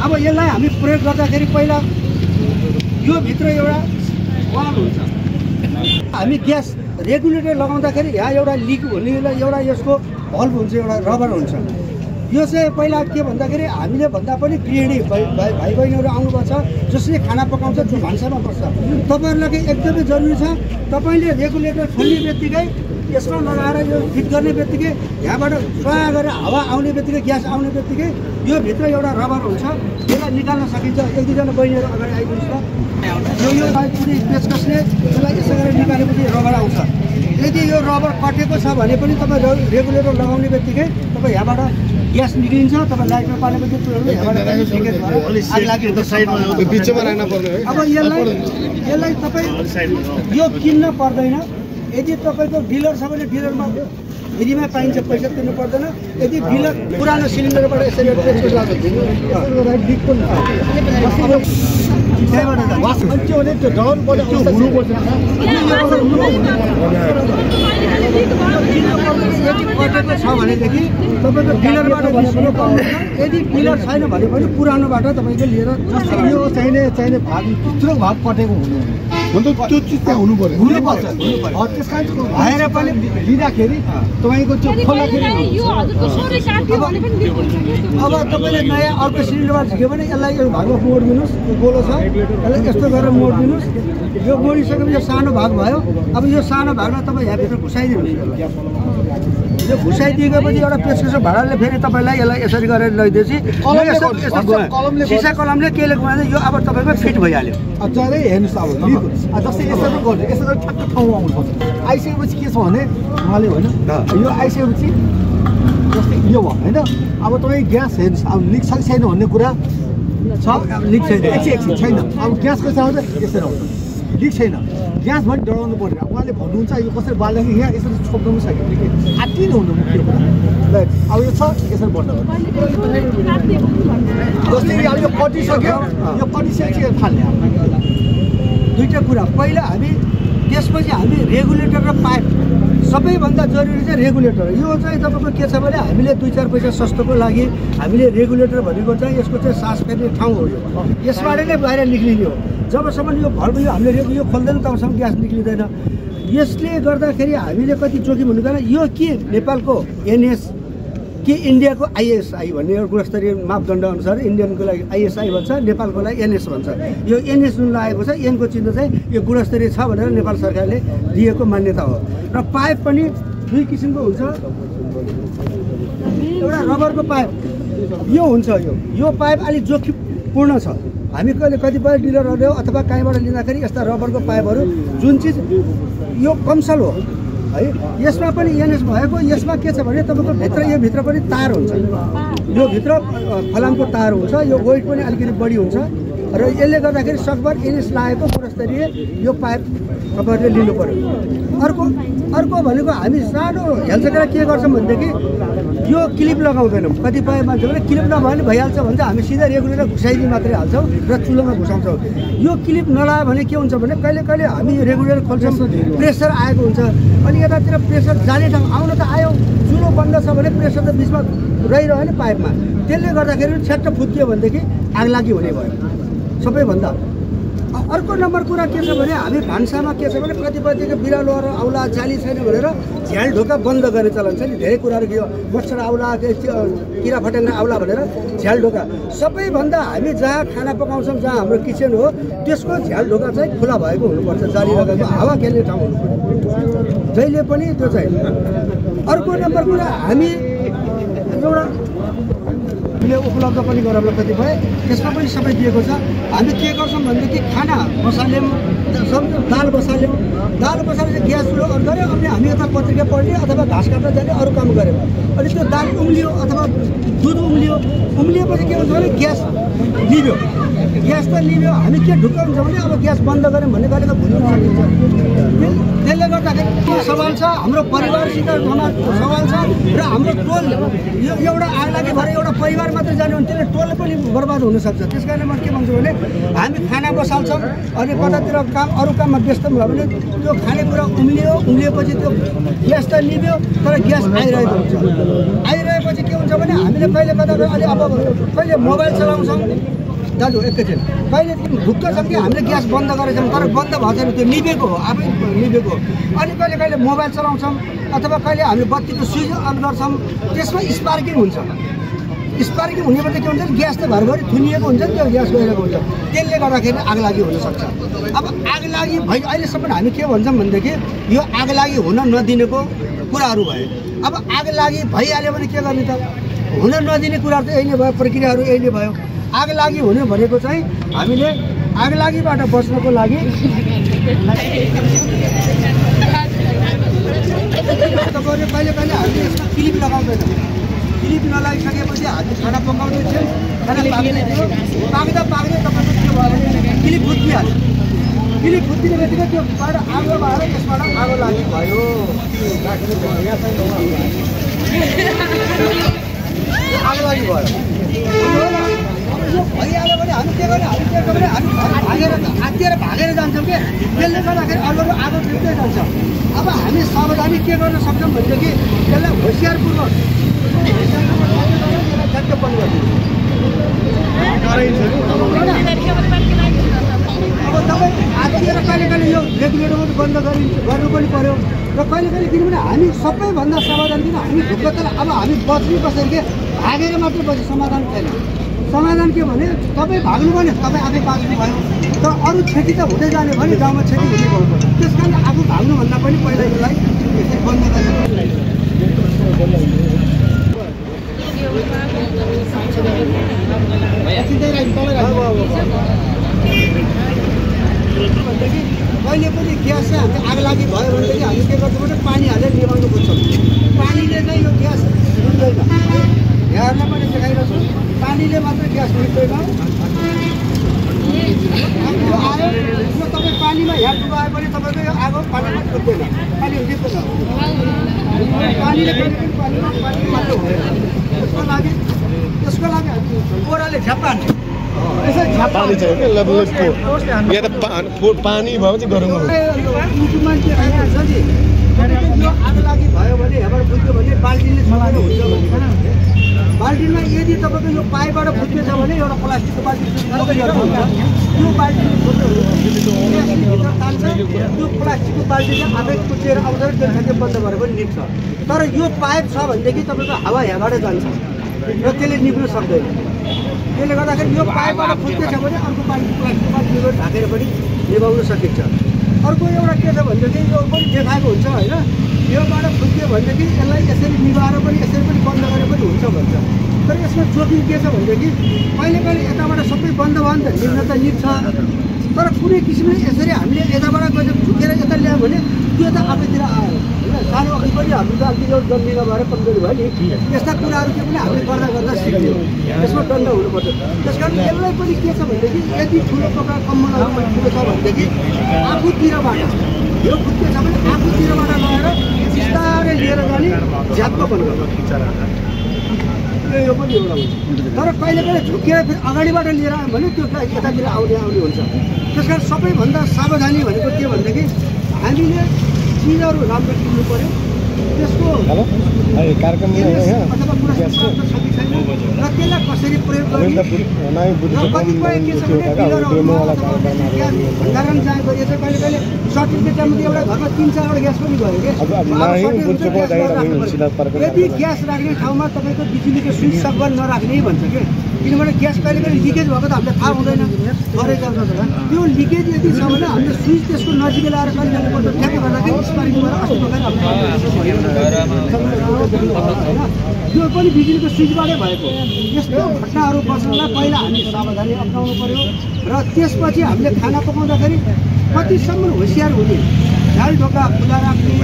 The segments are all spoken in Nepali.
अब यसलाई हामी प्रयोग गर्दाखेरि पहिला यो भित्र एउटा वाल हुन्छ। हामी ग्यास रेगुलेटर लगाउँदाखेरि यहाँ एउटा लिक हुने एउटा यसको भल्भ हुन्छ, एउटा रबर हुन्छ। यो चाहिँ पहिला के भन्दाखेरि हामीले भन्दा पनि गृहिणी भाइ बहिनीहरू आउनुभएको छ जसले खाना पकाउँछ जो भान्सामा बस्छ, तपाईँहरूलाई एकदमै जरुरी छ तपाईँले रेगुलेटर खोल्ने बित्तिकै यसमा लगाएर यो फिट गर्ने बित्तिकै यहाँबाट स्वाहा गरेर हावा आउने बित्तिकै ग्यास आउने बित्तिकै यो भित्र एउटा रबर हुन्छ, यसलाई निकाल्न सकिन्छ। एक दुईजना बहिनीहरू अगाडि आइदिनुहोस् न। यो कुनै पेचकसले यसलाई यसो गरेर निकालेपछि रबर आउँछ। यदि यो रबर कटेको छ भने पनि तपाईँ रेगुलेटर लगाउने बित्तिकै तपाईँ यहाँबाट ग्यास निक्लिन्छ। तपाईँ लाइटमा पालेपछि अब यसलाई तपाईँ यो किन्न पर्दैन। यदि तपाईँको डिलर छ भने डिलरमा फ्रीमा पाइन्छ, पैसा तिर्नु पर्दैन। यदि डिलर पुरानो सिलिन्डरबाट यसरी कटेको छ भनेदेखि तपाईँको डिलरबाट निस्किनु पाउनुहुन्छ। यदि डिलर छैन भने पनि पुरानोबाट तपाईँको लिएर यो चाहिने भाग भित्र भाग कटेको हुनु त्यो चिज त्यहाँ हुनु पर्यो, हुनुपर्छ। त्यस कारण भएर पनि लिँदाखेरि तपाईँको त्यो खोल्दाखेरि अब तपाईँले नयाँ अर्को सिलिन्डरमा झिक्यो भने यसलाई यो भागमा मोडिदिनुहोस्। यो गोलो छ, यसलाई यस्तो गरेर मोडिदिनुहोस्। यो मोडिसकेपछि यो सानो भाग भयो। अब यो सानो भागलाई तपाईँ यहाँभित्र घुसाइदिनुहोस्। यो घुसाइदिएपछि एउटा पेचकस भाडाले फेरि तपाईँलाई यसलाई यसरी गरेर लैदिएपछि सिसा कलमले केले घुमाउँदा यो अब तपाईँको फिट भइहाल्यो। जहिले हेर्नुहोस् अब जस्तै यसरी गर्नु, यसरी ठ्याक्क ठाउँमा आउनुपर्छ। आइसकेपछि के छ भने उहाँले होइन यो आइसकेपछि जस्तै यो भयो होइन। अब तपाईँ ग्यास हेर्नुहोस्, अब लिक छ कि छैन भन्ने कुरा छ। लिक छैन, एकछिन छैन। अब ग्यास कसरी आउँछ यसरी आउँछ, लिक छैन। ग्यास भने डराउनु पर्दैन। उहाँले भन्नुहुन्छ यो कसरी बाल्दाखेरि यहाँ यसरी छोप्नु पनि सक्यो, आत्ति नै हुनु मुख्य कुरा। अब यो छ यसरी बन्द गर्नु। जस्तै अब यो कटिसक्यो, यो कटिसकेपछि फाल्ने दुईवटा कुरा। पहिला हामी त्यसपछि हामी रेगुलेटर र पाइप सबैभन्दा जरुरी चाहिँ रेगुलेटर। यो चाहिँ तपाईँको के छ भने हामीले 2-4 पैसा सस्तोको लागि हामीले रेगुलेटर भनेको चाहिँ यसको चाहिँ सास फेर्ने ठाउँ हो। यसबाट नै बाहिर निक्लिने हो। जबसम्म यो भल्भ यो हामीले यो खोल्दैन तबसम्म ग्यास निक्लिँदैन। यसले गर्दाखेरि हामीले कति जोखिम हुनु कारण यो के नेपालको एनएस कि इन्डियाको आइएसआई भन्ने एउटा गुणस्तरीय मापदण्ड अनुसार इन्डियनको लागि आइएसआई भन्छ, नेपालको लागि एनएस भन्छ। यो एनएस जुन लागेको छ एनको चिन्ह चाहिँ यो गुणस्तरीय छ भनेर नेपाल सरकारले दिएको मान्यता हो। र पाइप पनि दुई किसिमको हुन्छ। एउटा रबरको पाइप यो हुन्छ। यो पाइप अलिक जोखिमपूर्ण छ। हामी कतिपय डिलरहरूले अथवा कहीँबाट लिँदाखेरि यस्ता रबरको पाइपहरू जुन चिज यो कमसल हो है, यसमा पनि एनएस भएको। यसमा के छ भने तपाईँको यो भित्र पनि तार हुन्छ। यो भित्र फलामको तार हुन्छ। यो वेट पनि अलिकति बढी हुन्छ र यसले गर्दाखेरि सकभर एनएस लागेको गुणस्तरीय यो पाइप तपाईँहरूले लिनु पर्यो। अर्को भनेको हामी सानो हेल्चेकेर के गर्छौँ भनेदेखि यो क्लिप लगाउँदैनौँ। कतिपय मान्छेहरूले क्लिप नभए पनि भइहाल्छ भन्छ, हामी सिधा रेगुलेटर घुसाइदिनु मात्रै हाल्छौँ र चुलोमा घुसाउँछौँ। यो क्लिप नलायो भने के हुन्छ भने कहिले कहिले हामी यो रेगुलेटर खोल्छौँ, प्रेसर आएको हुन्छ। अनि यतातिर प्रेसर जाने ठाउँ आउन त आयो, चुलो बन्द छ भने प्रेसर त बिचमा रहिरह्यो नि पाइपमा। त्यसले गर्दाखेरि छ्याट्ट फुत्कियो भनेदेखि आगलागी हुने भयो सबैभन्दा। अर्को नम्बर कुरा के छ भने हामी भान्सामा के छ भने कतिपयदेखि बिरालोहरू आउला, जाली छैन भनेर झ्याल ढोका बन्द गर्ने चलन छ नि। धेरै कुराहरू के हो, मच्छर आउला, किरा फट्याङ्ग्रा आउला भनेर झ्याल ढोका। सबैभन्दा हामी जहाँ खाना पकाउँछौँ, जहाँ हाम्रो किचन हो, त्यसको झ्याल ढोका चाहिँ खुला भएको हुनुपर्छ। जाली लगाएको हावा खेल्ने ठाउँ हुनुपर्छ जहिले पनि त्यो चाहिँ। अर्को नम्बर कुरा हामी एउटा उपलब्ध पनि गराउन कतिपय त्यसमा पनि सबै दिएको छ। हामी के गर्छौँ भनेदेखि खाना बसाल्यौँ, दाल बसाल्यौँ, दाल बसालेर ग्यास चुलो अन गऱ्यो। अनि हामी यता पत्रिका पढ्ने अथवा घाँस काट्न जाने अरू काम गऱ्यौँ। अनि त्यो दाल उम्लियो अथवा दुध उम्लिएपछि के हुन्छ भने ग्यास लिभ्यो। ग्यास त लिभ्यो, हामी के ढुक्क हुन्छ भने अब ग्यास बन्द गऱ्यौँ भन्ने गरेको भुल्नु सकिन्छ। त्यसले गर्दाखेरि के सवाल छ, हाम्रो परिवारसित सवाल छ र हाम्रो टोल यो एउटा आग लागि भएर एउटा परिवार मात्रै जाने भने त्यसले टोल पनि बर्बाद हुनसक्छ। त्यस कारण म के भन्छु भने हामी खाना बसाल्छौँ अनि कतातिर अरू काममा व्यस्त भयो भने त्यो खानेकुरा उम्लिएपछि त्यो ग्यास त लिभ्यो तर ग्यास आइरहेको हुन्छ। आइरहेपछि के हुन्छ भने हामीले कहिले कता अहिले अब कहिले मोबाइल चलाउँछौँ, दाजु एकैछिन कहिले ढुक्क छ कि हामीले ग्यास बन्द गरेछौँ तर बन्द भएको छैन त्यो निभेको हो आफै निभेको अनि कहिले कहिले मोबाइल चलाउँछौँ अथवा कहिले हामीले बत्तीको स्विच अन गर्छौँ त्यसमा स्पार्किङ हुन्छ स्पार्किङ हुनेबाट के हुन्छ ग्यास त घरभरि थुनिएको हुन्छ नि त्यो ग्यास गइरहेको हुन्छ त्यसले गर्दाखेरि आगलागी हुनसक्छ अब आगलागी भइ अहिलेसम्म हामी के भन्छौँ भनेदेखि यो आगलागी हुन नदिनेको कुराहरू भयो अब आगलागी भइहाल्यो भने के गर्ने त हुन नदिने कुराहरू त यही नै भयो प्रक्रियाहरू यही नै भयो आगलागी हुने भनेको चाहिँ हामीले आगलागीबाट बच्नको लागि तपाईँले कहिले कहिले हामीले यसमा क्लिप लगाउँदैनौँ क्लिप नलागिसकेपछि हामी खाना पकाउँदै थियौँ खाना पाक्दै थियो पाक्दा पाक्दै तपाईँको के भयो भने क्लिप फुत्किहाल्यो क्लिप फुत्किने बित्तिकै त्योबाट आगो भएर त्यसबाट आगो लागि भयो आगलागी भयो यो भइहाल्यो भने हामी के गर्ने हामी भागेर आत्तिएर भागेर जान्छौँ कि त्यसले गर्दाखेरि अर्को आगो टिप्दै जान्छ अब हामी सावधानी के गर्न सक्छौँ भनेदेखि त्यसलाई होसियारपूर्वक झट्ट बन्द गरिदिनु अब तपाईँ आत्तिएर कहिले कहिले यो रेगुलेटर पनि बन्द गर्नु पनि पर्यो र कहिले कहिले किनभने हामी सबैभन्दा सावधान किन हामी ढुक्क त अब हामी बच्नु कसरी के भागेर मात्र बस्यो समाधान छैन समाधान के भने तपाईँ भाग्नु भने तपाईँ आफै बाँच्नु भयो तर अरू क्षति त हुँदै जाने भने गाउँमा क्षति हुने भयो त्यस कारण आफू भाग्नुभन्दा पनि पहिला यसलाई बन्द गरेर कहिले पनि ग्यास चाहिँ हामी आगलागी भयो भनेदेखि हामी के गर्छौँ भने पानी हालेर निभाउनु खोज्छौँ पानीले चाहिँ यो ग्यास निभ्दैन यहाँहरूलाई पनि देखाइरहेको छु पानीले मात्र ग्यास निभ्दैन आयो यो तपाईँ पानीमा ह्याड डुबायो भने तपाईँको यो आगो पानीमा फुट्दैन पानी निभ्दैन पानीले कहिले पनि पानीमा पानी मात्र हुँदैन त्यसको लागि हामी ओह्राले झ्याप्पा हान्छ पानी चाहियो क्या या त पानी भयो चाहिँ गरौँ मान्छे आइहाल्छ नि यो आगलागी भयो भने हेबाट फुट्यो भने बाल्टिनले चलाएर हुन्छ भने बाल्टिनमा यदि तपाईँको यो पाइपबाट फुट्केछ भने एउटा प्लास्टिकको बाल्टी त्यो बाल्टीले फुट्यो तान्छ त्यो प्लास्टिकको बाल्टी चाहिँ आफै कुचेर आउँछ र त्यो बन्द गरेर पनि निप्छ तर यो पाइप छ भनेदेखि तपाईँको हावा यहाँबाट जान्छ र त्यसले निप्नु सक्दैन त्यसले गर्दाखेरि यो पाइपबाट फुट्केछ भने अर्को प्लास्टिकको बाल्टीबाट ढाकेर पनि निभाउन सकिन्छ अर्को एउटा के छ भनेदेखि यो पनि देखाएको हुन्छ होइन योबाट फुट्यो भनेदेखि यसलाई यसरी निभाएर पनि यसरी पनि बन्द गरेर पनि हुन्छ भन्छ तर यसमा जोखिम के छ भनेदेखि कहिले कहिले यताबाट सबै बन्द भयो नि त निप्न त निप्छ तर कुनै किसिमले यसरी हामीले यताबाट गएर झुकेर यता ल्यायो भने त्यो त आफैतिर आयो होइन सानो अघि पनि हाम्रो त अलिकति जन्मिन भएर कमजोरी भयो नि यस्ता कुराहरू के पनि हामीले गर्दा गर्दा सिक्यो त्यसमा दण्ड हुनुपर्छ त्यस कारण यसलाई पनि के छ भनेदेखि यदि ठुलो प्रकार कम्मलहरू ठुलो छ भनेदेखि आफूतिरबाट यो फुट्के छ भने आफूतिरबाट गएर बिस्तारै लिएर जाने झ्याप्प बन्द यो पनि एउटा हुन्छ तर कहिले कहिले झुकेर फेरि अगाडिबाट लिएर आयो भने त्यो यतातिर आउने हुन्छ त्यस कारण सबैभन्दा सावधानी भनेको के भनेदेखि हामीले चिजहरू राम्रो किन्नु पऱ्यो त्यसको अथवा कुरा छ कि छैन र त्यसलाई कसरी प्रयोग गर्ने कतिपय के छ भने भण्डारण जहाँ गरिएछ कहिले कहिले सर्टिफिकेट टाइममा एउटा घरमा 3-4वटा ग्यास पनि गयो कि यदि ग्यास राख्ने ठाउँमा तपाईँको बिजुलीको स्विच सकभर नराख्ने भन्छ कि किनभने ग्यास कहिले कहिले लिकेज भएको त हामीलाई थाहा हुँदैन गरे जान्छ त्यो लिकेज यदि छ भने हामीले स्विच त्यसको नजिकै ल्याएर कहिले जानुपर्छ ठ्याक्कै गर्दाखेरि स्पार्किङ भएर अस्ति त्यो पनि बिजुलीको स्विचबाटै भएको यस्तो घटनाहरू बच्नलाई पहिला हामी सावधानी अप्नाउनु पर्यो र त्यसपछि हामीले खाना पकाउँदाखेरि कतिसम्म होसियार हुने झाल ढोका खुला राख्ने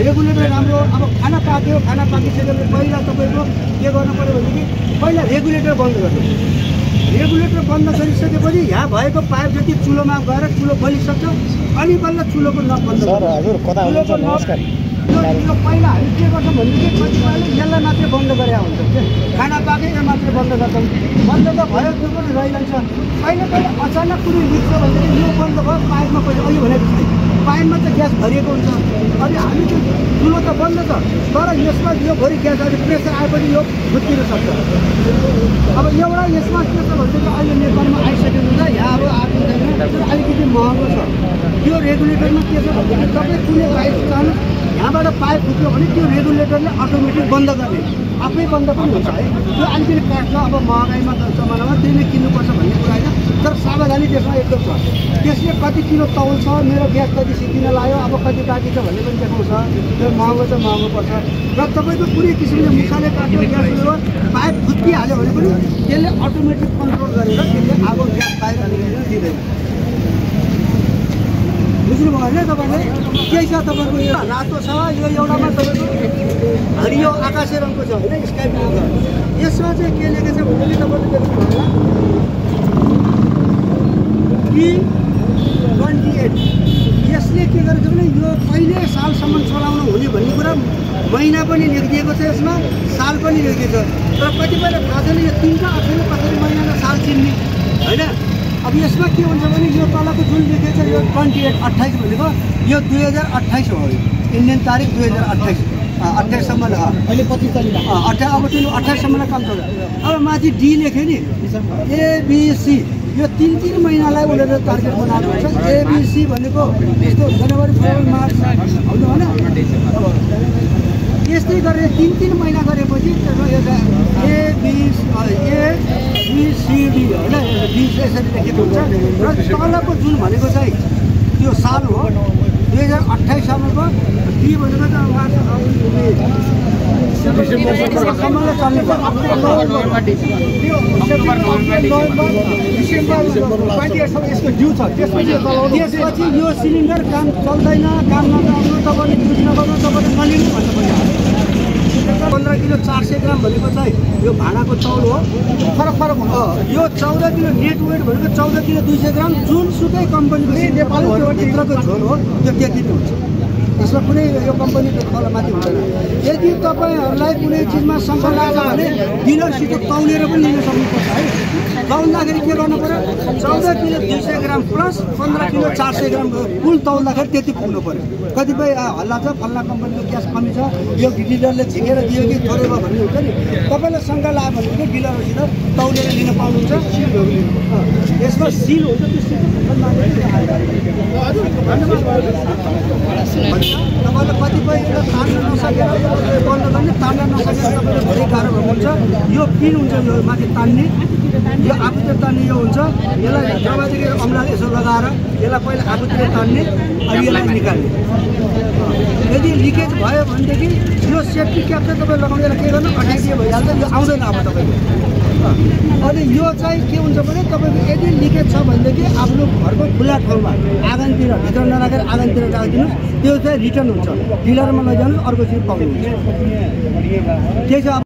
रेगुलेटर राम्रो अब खाना पाकिसकेपछि पहिला तपाईँको के गर्नु पऱ्यो भनेदेखि पहिला रेगुलेटर बन्द गर्नु रेगुलेटर बन्द गरिसकेपछि यहाँ भएको पाइप जति चुलोमा गएर चुलो बलिसक्छ अनि बल्ल चुलोको नब बन्द यो पहिला हामी के गर्छौँ भनेदेखि कतिपयले यसलाई मात्रै बन्द गरे हुन्छ खाना पाकेर मात्रै बन्द गर्छौँ बन्द त भयो त्यो पनि रहिरहन्छ कहिले कहिले अचानक कुनै लिक छ भनेदेखि यो बन्द भयो पाइपमा पहिला अघि भनेको छैन पाइपमा चाहिँ ग्यास भरिएको हुन्छ अनि हामी त्यो चुलो त बन्द छ तर यसमा यो भरि ग्यास अहिले प्रेसर आएपछि यो फुत्किन सक्छ अब एउटा यसमा के छ भनेदेखि अहिले नेपालमा रेगुलेटरमा के छ भने तपाईँ कुनै पाइप चाहनु यहाँबाट पाइप फुट्यो भने त्यो रेगुलेटरले अटोमेटिक बन्द गर्ने आफै बन्द पनि हुन्छ है त्यो अलिकति काट्न अब महँगाइमा जमानामा त्यही नै किन्नुपर्छ भन्ने कुरा होइन तर सावधानी त्यसमा एकदम छ त्यसले कति किलो तौल छ मेरो ग्यास कति सिद्धिन लाग्यो अब कति बाँकी छ भन्ने पनि देखाउँछ त्यो महँगो चाहिँ महँगो पर्छ र तपाईँको कुनै किसिमले मुखाले काट्यो ग्यास उयो पाइप फुत्किहाल्यो भने पनि त्यसले अटोमेटिक कन्ट्रोल गरेर त्यसले अब ग्यास बाहिर निकालेर दिँदैन बुझ्नुभयो होइन तपाईँले केही छ तपाईँको यो रातो छ यो एउटामा तपाईँको हरियो आकाशे रङको छ होइन स्काई ब्लू छ यसमा चाहिँ के लेखेको छ भने तपाईँले देख्नुभयो होला P28 यसले के गरेको छ भने यो कहिले सालसम्म चलाउनु हुने भन्ने कुरा महिना पनि लेखिदिएको छ यसमा साल पनि लेखिएको छ तर कतिपयले थाहा छैन यो 3 का 28 कसरी महिना साल चिन्ने होइन अब यसमा के हुन्छ भने यो तलको जुन लेखेको छ यो 28 भनेको यो 2028 हो इन्डियन तारिक 2028 28सम्म अहिले 25 चलिरहेको अब त्यो 28 सम्मलाई कम चल्छ अब माथि डी लेख्यो नि एबिसी यो 3 महिनालाई उनीहरूले टार्गेट बनाएको हुन्छ एबिसी भनेको यस्तो जनवरी फेब्रुअरी मार्च होइन होइन यस्तै गरेर 3 महिना गरेपछि एबिसिडी होइन बी यसरी लेखेको हुन्छ र तलको जुन भनेको चाहिँ त्यो साल हो 2028 सालको डी भनेको चाहिँ त्यसपछि यो सिलिन्डर काम चल्दैन काम नगर्नु तपाईँले युज नगर्नु तपाईँले नलिनु भन्नु पर्यो 15 किलो 400 ग्राम भनेको चाहिँ यो भाँडाको तौल हो फरक हुन्छ यो 14 किलो नेट वेट भनेको 14 किलो 200 ग्राम जुनसुकै कम्पनीको भित्रको झोल हो त्यो त्यति नै हुन्छ यसमा कुनै यो कम्पनीको तलमाथि हुँदैन यदि तपाईँहरूलाई कुनै चिजमा शङ्का लाग्छ भने डिलरसित तौलेर पनि लिन सक्नुपर्छ है तौल्दाखेरि के गर्नु पर्यो 14 किलो 200 ग्राम प्लस 15 किलो 400 ग्राम कुल तौल्दाखेरि त्यति पुग्नु पर्यो कतिपय हल्ला छ फल्ला कम्पनीको ग्यास कमी छ यो डिलरले झिकेर दियो कि थोरै भयो भन्ने हुन्छ नि तपाईँलाई शङ्का लाग्यो भने डिलरसित तौलेर लिन पाउनुहुन्छ यसमा सिल हुन्छ त्यो सिल तपाईँले कतिपय तान्न नसकेर बन्द गर्ने तान्न नसकेर तपाईँले धेरै गाह्रो हुन्छ यो पिन हुन्छ यो माथि तान्ने यो आफूतिर तान्ने यो हुन्छ यसलाई जबदेखि अम्लाले यसो लगाएर यसलाई पहिला आफूतिर तान्ने अनि यसलाई निकाल्ने यदि लिकेज भयो भनेदेखि यो सेफ्टी क्याप चाहिँ तपाईँ लगाउनेलाई के गर्नु अट्याचिए भइहाल्छ यो आउँदैन अब तपाईँको अनि यो चाहिँ के हुन्छ भने तपाईँको यदि लिकेज छ भनेदेखि आफ्नो घरको खुला ठाउँमा आँगनतिर भित्र नराखेर आँगनतिर राखिदिनुहोस् त्यो चाहिँ रिटर्न हुन्छ डिलरमा लैजानुहोस् अर्को चिज पाउनुहुन्छ के छ